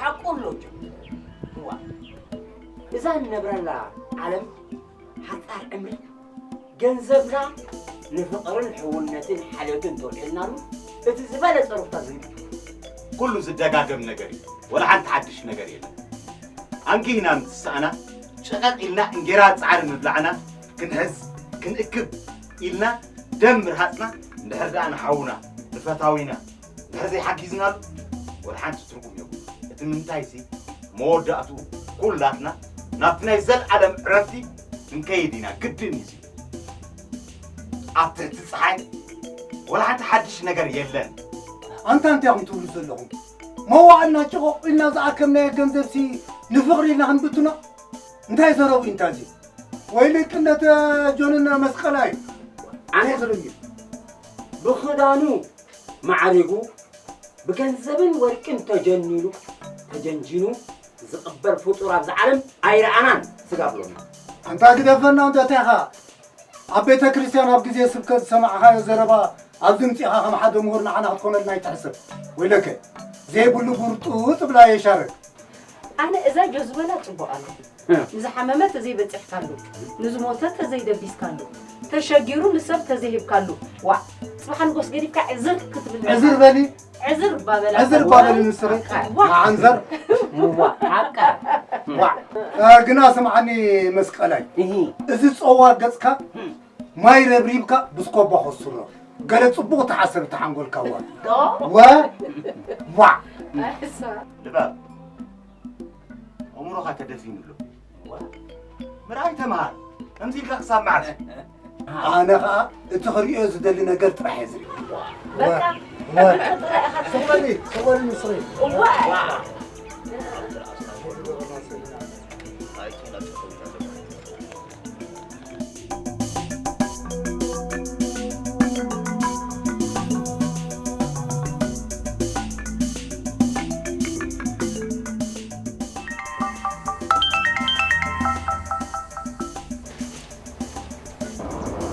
ሓቁ ኣሎ ጆ። እዋ፣ እዛ እንነብረላ ዓለም ሓጻር ዕምሪ፣ ገንዘብና ንፍቕርን ሕውነትን ሓልዮትን ተውዒልናሉ፣ እቲ ዝበለጸ ሩፍታ ዝህብ እዩ። ኩሉ ዝደጋገም ነገር እዩ። ወላ ሓንቲ ሓድሽ ነገር የለን። ኣንጊህና ምስ ተሳእና፣ ጨቐጥ ኢልና እንጌራ ጻዕሪ ምብላዕና ክንሕዝ፣ ክንእክብ ኢልና ደም ምርሃጽና፣ እንድሕር ደኣ ንሓውና፣ ንፈታዊና፣ እንድሕር ዘይሓጊዝናሉ፣ ወላ ሓንቲ ትርጉም የብሉን። እቲ ምንታይሲ፣ መወዳእትኡ ኩላትና ናብቲ ናይ ዘልኣለም ዕረፍቲ ክንከይድ ኢና፣ ግድን እዩ። ኣብ ትሕቲ ጸሓይ ወላ ሓንቲ ሓድሽ ነገር የለን። ኣንታ እንታይ ኢኹም ትብሉ ዘለኹም? መዋዕልና ጭቖቕ ኢልና ዝኣከብናዮ ገንዘብሲ ንፍቕሪ ኢልና ክንብትኖ? እንታይ ዘረቡ እዩ እንታ እዚ? ወይ ልቅነት ጆንን መስቀላይ? ኣነ እንታይ ዘረቡ እዩ? ብኽዳኑ ማዕሪጉ ብገንዘብን ወርቅን ተጀኒኑ፣ ተጀንጂኑ ዝቕበር ፍጡር ኣብዚ ዓለም ኣይረኣናን፣ ስጋ ብሎና። ኣንታ ግደፈና እንዶ እንታይ ኢኻ? ኣብ ቤተ ክርስቲያን ኣብ ግዜ ስብከት ዝሰማዕኻዮ ዘረባ ኣብዚ ምጺእኻ ከም ሓደ ምሁር ንዓና ክትኮነልና ኣይትሕሰብ። ወይለከ፣ ዘይብሉ ጉርጡ ትብላ የሻርክ። ኣነ እዛ ጆ ዝበላ ጽቡቕ ኣሎ። እ። ንዝሓመመ ተዘይበጺሕካሉ፣ ንዝሞተ ተዘይደቢስካሉ፣ ተሸጊሩ ንሰብ ተዘይሂብካሉ፣ ዋእ፣ ጽባሕ ንጎስ ገዲፍካ ዕዝር ክትብል ዕዝር በሊ። ዕዝር ባበላ። ዕዝር ባበሊ ንስኺ። ዋእ። መዓንዘር። ዋእ፣ ሓቃ። ዋእ። እ፣ ግና ስምዓኒ መስቀላይ። እሂ። እዚ ጸዋ ገጽካ ማይ ረብሪብካ ብስኮባ ከስሮ። ገለ ጽቡቕ ተሓሰብ ተሓንጎልካ ዋ። ዶ? ወ-፣ ዋእ። ኣይሳ። ልባብ። ኣእምሮኻ ተደፊኑ ኣሎ። ምርኣይ ተምሃር። ከምዚ ኢልካ ክሳብ መዓስ? ኣነ ኸኣ እቲ ክርእዮ ዝደሊ ነገር ጥራሕ እየ ዝርኢ። በቃ፣ ወ-፣ በቃ ጥራይ ኢኻ ትርኢ። ስቕ በሊ፣ ስቕ በሊ ንስኺ። እዋእ።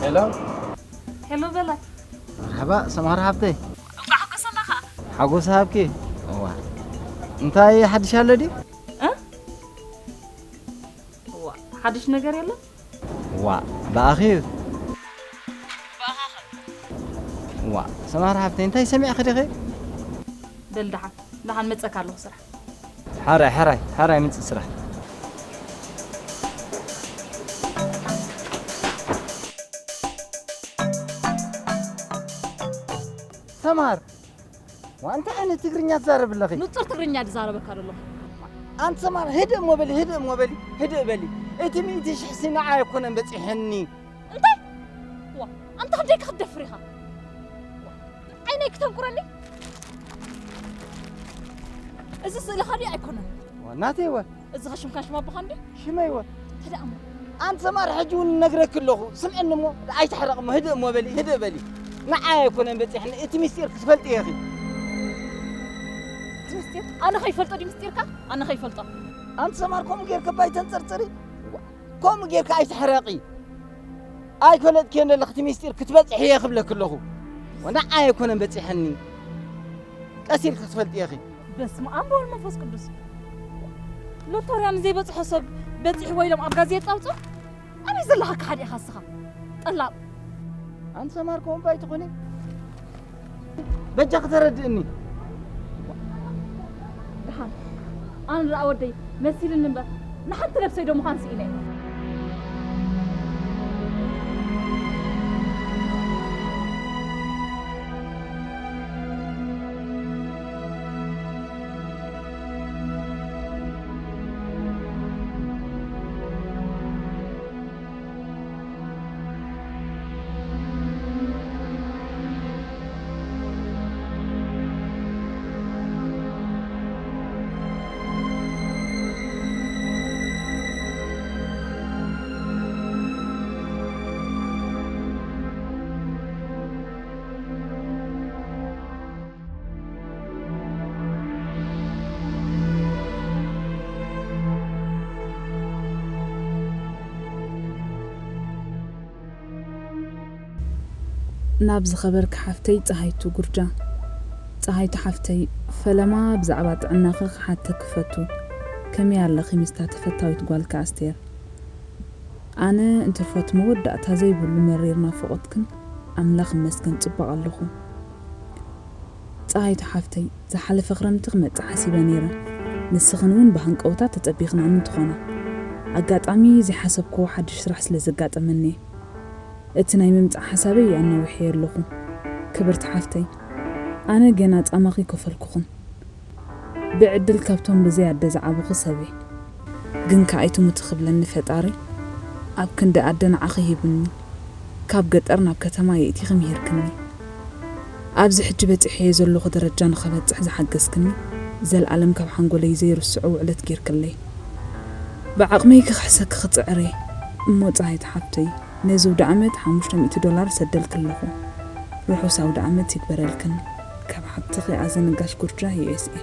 ሄሎ። ሄሎ በላይ። መርሓባ ሰማር ሓብተይ። እንኳዕ ሓጎሰና ኸዓ። ሓጎስ ሃብኪ። እዋ። እንታይ ሓድሽ ኣሎ ድዩ? እ? እዋ፣ ሓድሽ ነገር የለን? ዋ፣ ብኣኺ እዩ። ብኣኻ ኸ? ዋ፣ ሰማር ሓብተይ፣ እንታይ ሰሚዕኺ ዲኺ? በል ደሓን፣ ደሓን መጸካ ኣለኹ ስራሕ። ሓራይ፣ ሓራይ፣ ሓራይ ምጽእ ስራሕ። ሰማር፣ ዋ፣ እንታይ ዓይነት ትግርኛ ትዛረብ ኣለኺ? ንጹር ትግርኛ ዝዛረበካ ዘለኹ። ኣንቲ ሰማር፣ ህድእ እሞ በሊ፣ ህድእ እሞ በሊ፣ ህድእ በሊ። እቲ ሚእቲ ሽሕ ሲ ንዓይ ኣይኮነን በጺሐኒ። እንታይ? ዋ፣ ኣንታ ክንደይ ክትደፍር ኢኻ? ዋ፣ ዓይነይ ክተንቁረኒ? እዚ ስእልኻ ድዩ ኣይኮነን? ዋ፣ ናተይ ወ? እዚ ኸሽምካ ሽም ኣቦኻ እንዴ? ሽመይ ወ? እንታይ ደኣ እሞ? ኣንቲ ሰማር፣ ሕጂ እውን እነግረኪ ኣለኹ። ስምዕኒ እሞ፣ ኣይትሕረቕ እሞ፣ ህድእ እሞ በሊ፣ ህድእ በሊ። ንዓይ ኣይኮነን በጺሕኒ፣ እቲ ምስጢር ክትፈልጢ ኢኺ። እቲ ምስጢር? ኣነ ከይፈልጦ ድዩ ምስጢርካ? ኣነ ከይፈልጦ። ኣንቲ ሰማር፣ ከምኡ ጌርኪ እባ ኣይተንጸርጽሪ። ከምኡ ጌርኪ ኣይትሕረቒ። ኣይፈለጥክዮን ዘለኺ እቲ ምስጢር ክትበጽሒ እየ ክብለኪ ኣለኹ። ንዓይ ኣይኮነን በጺሐኒ። ቀስ ኢልኪ ክትፈልጢ ኢኺ። በስመ ኣብ ወወልድ መንፈስ ቅዱስ። ሎቶርያ ንዘይበጽሖ ሰብ በጺሕዎ ኢሎም ኣብ ጋዜጣ ኣውጽኡ። ኣበይ ዘለኻ ከሓዲ ኢኻ እስኻ? ጠላም። ኣንቲ ሰማር ከምኡ እባ ኣይትኾኒ። በጃኺ ተረድእኒ። ደሓን። ኣነ ደኣ ወደይ መሲልኒ እምበር ንሓንቲ ነብሰይ ዶ ምዃን ስኢነ እየ። ናብ ዝኸበርኪ ሓፍተይ ጸሃይቱ ጉርጃ። ጸሃይቱ ሓፍተይ፣ ፈለማ ብዛዕባ ጥዕናኺ ክሓተኪ ክፈቱ። ከመይ ኣለኺ ምስታ ተፈታዊት ጓልኪ ኣስቴር? ኣነ እንትርፎ እቲ መወዳእታ ዘይብሉ መሪር ናፍቖትክን ኣምላኽ ይመስገን ጽቡቕ ኣለኹ። ጸሃይቱ ሓፍተይ፣ ዝሓለፈ ክረምቲ ክመጽእ ሓሲበ ነይረ። ንስኽን እውን ብሃንቀውታ ተጸቢኽናኒ ትኾና። ኣጋጣሚ ዘይሓሰብክዎ ሓድሽ ስራሕ ስለ ዘጋጠመኒ እየ። እቲ ናይ ምምጻእ ሓሳበይ ኣናዊሐዮ ኣለኹ። ክብርቲ ሓፍተይ፣ ኣነ ገና ጻማኺ ከፈልኩኽን። ብዕድል ካብቶም ብዘይ ኣደ ዝዓበኹ ሰብ እየ። ግን ከኣ ኣይትሙቲ ክብለኒ ፈጣሪ፣ ኣብ ክንዲ ኣደ ንዓኺ ሂቡኒ። ካብ ገጠር ናብ ከተማ የእቲኺ ምሂርክኒ። ኣብዚ ሕጂ በጺሐዮ ዘለኹ ደረጃ ንኸበጽሕ ዝሓገዝክኒ፣ ዘልኣለም ካብ ሓንጎለይ ዘይርስዖ ውዕለት ጌርክለይ። ብዓቕመይ ክኽሕሰኪ ክጽዕር እየ። እሞ ጸሃይት ሓፍተይ፣ ነዚ ውደ ዓመት ሓሙሽተ ሚእቲ ዶላር ሰደልኪ ኣለኹ። ርሑስ ኣውደ ዓመት ይግበረልክን። ካብ ሓብትኺ ኣዘነጋሽ ጉርጃ፣ ዩ ኤስ ኤ።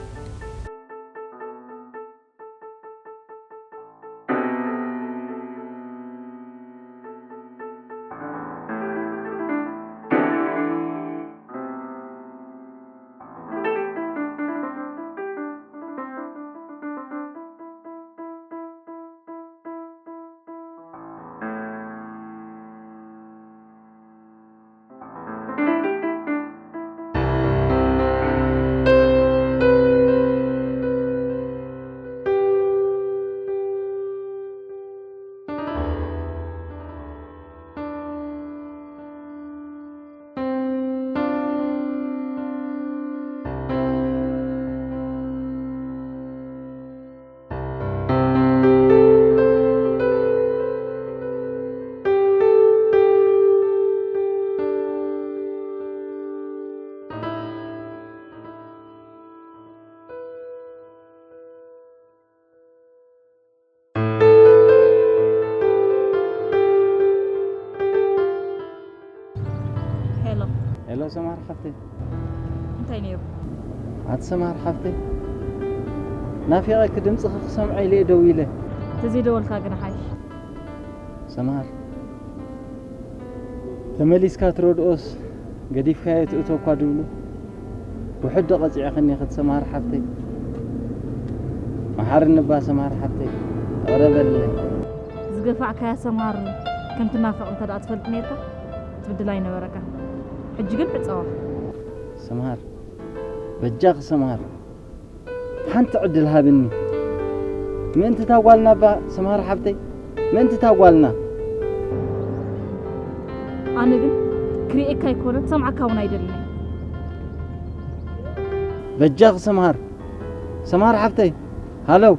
ሄሎ። ሄሎ ሰማር ሓፍተይ። እንታይ ነይሩ? ኣቲ ሰማር ሓፍተይ፣ ናፊቐኪ፣ ድምፅኺ ክሰምዖ ኢለ እየ ደዊለ። ተዘይደወልካ ግን ሓይሽ። ሰማር፣ ተመሊስካ ትረድኦስ ገዲፍካዮ ትእቶ እኳ ድብሉ፣ ውሑድ ዶ ቀፂዕኽኒ ኢኺ ሰማር ሓፍተይ? መሓርኒ እባ ሰማር ሓፍተይ፣ ይቕረ በልለይ። ዝገፋዕካያ ሰማር ከም ትናፈቕ እንተ ደኣ ትፈልጥ ነይርካ፣ ትብድላ ኣይነበረካን። ሕጂ ግን ዕጸዋ። ሰማር፣ በጃኺ ሰማር፣ ሓንቲ ዕድል ሃብኒ። ምእንቲ እታ ጓልና እባ ሰምሃር ሓብተይ፣ ምእንቲ እታ ጓልና። ኣነ ግን ክርእየካ ኣይኮነን፣ ክሰምዓካ እውን ኣይደልን እየ። በጃኺ ሰምሃር፣ ሰምሃር ሓብተይ፣ ሃለው።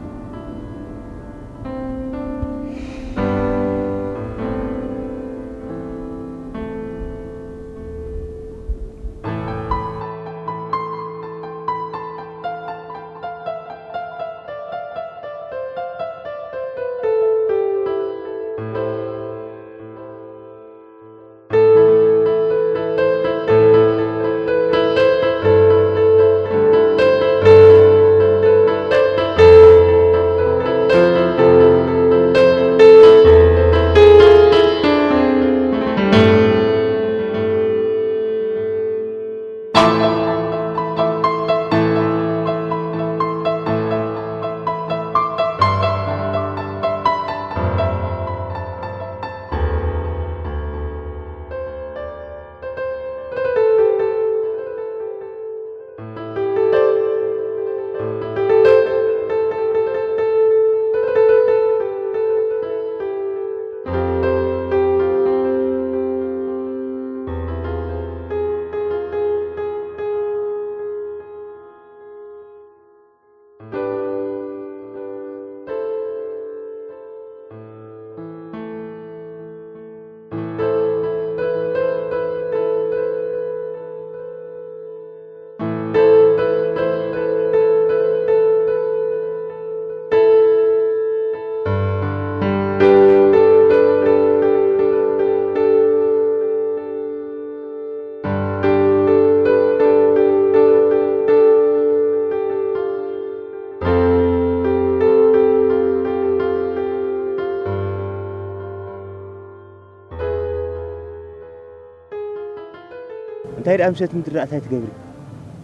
ድኣ ምሸት ምድሪ እንታይ ትገብሪ?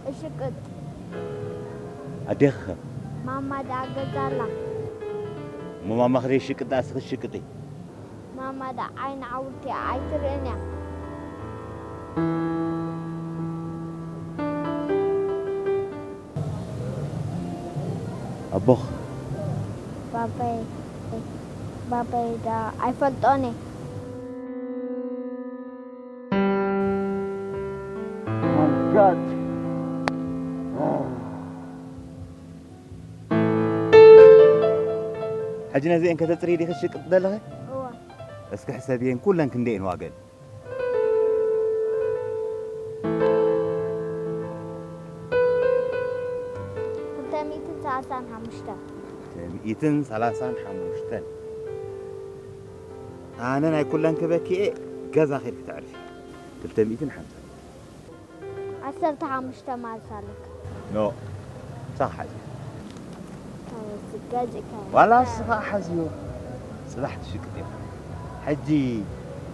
እሽቅጥ ኣዴኺ ኸ? ማማ ደኣ ገዛ ኣላ። እሞ ማማኺ ዘይሽቅጥ ደኣ እስኺ ሽቅጢ። ማማ ደኣ ዓይኒ ዓውልቲ እያ ኣይትርእን እያ። ኣቦኽ ባባይ ባባይ ደኣ ኣይፈልጦን እየ። My God. ሕጂ ነዚአን ከተፅሪ ዲኺ ሽቅጥ ዘለኺ? እወ እስኪ ሕሰብየን ኩለን ክንደየን ዋገን? ክልተ ሚእትን ሰላሳን ሓሙሽተን ክልተ ሚእትን ሰላሳን ሓሙሽተን ኣነ ናይ ኩለን ክበኪኤ ገዛ ኸይድ ክተዕርፊ ክልተ ሚእትን ሓምሳን ዓሰርተ ሓሙሽተ ማለት ኣለካ። ኖ ሳኻ ሓዝዮ ገዚእካ ዋላ ንስኻ ሓዝዮ ጽባሕ ትሽቅጥ ኢኻ። ሕጂ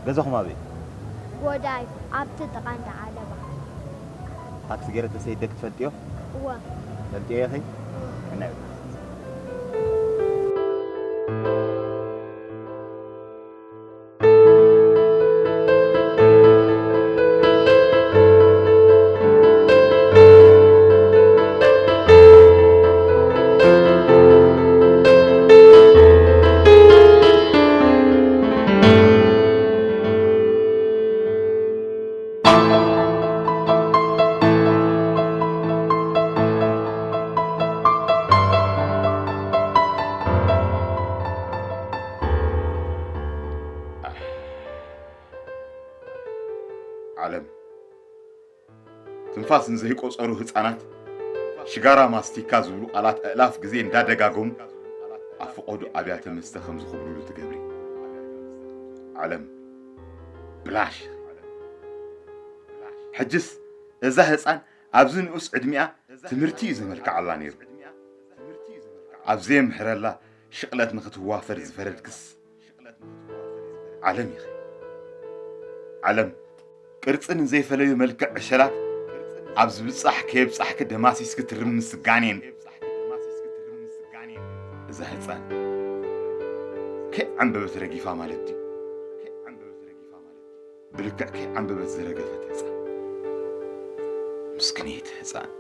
ገዛኹም ኣበይ? ጎዳይ ኣብቲ ጥቓ እንዳ ዓለባ ታክሲ ገይረ ተሰይደ ክትፈልጥዮ? እወ ፈልጥዮ ኢኺ? ሕና ይብላ። ዓለም ትንፋስ ንዘይቆጸሩ ህጻናት ሽጋራ ማስቲካ ዝብሉ ቃላት ኣእላፍ ግዜ እንዳደጋገሙ ኣብ ፈቐዶ ኣብያተ መስተ ከም ዝኹብልሉ ትገብሪ። ዓለም ብላሽ። ሕጅስ እዛ ህጻን ኣብዚ ንኡስ ዕድሚኣ ትምህርቲ እዩ ዘመልክዓላ ነይሩ። ኣብ ዘየምሕረላ ሽቕለት ንኽትዋፈር ዝፈረድክስ ዓለም ኢኺ። ዓለም ቅርጺ ንዘይፈለዩ መልክዕ ዕሸላት ኣብ ዝብጻሕ ከየብጻሕኪ ደማሲስኪ ትርሚ ምስጋኔን እዛ ህጻን ከይዓንበበት ረጊፋ ማለት ድዩ? ብልክዕ ከይዓንበበት ዝረገፈት ህጻን ምስክነይቲ ህጻን።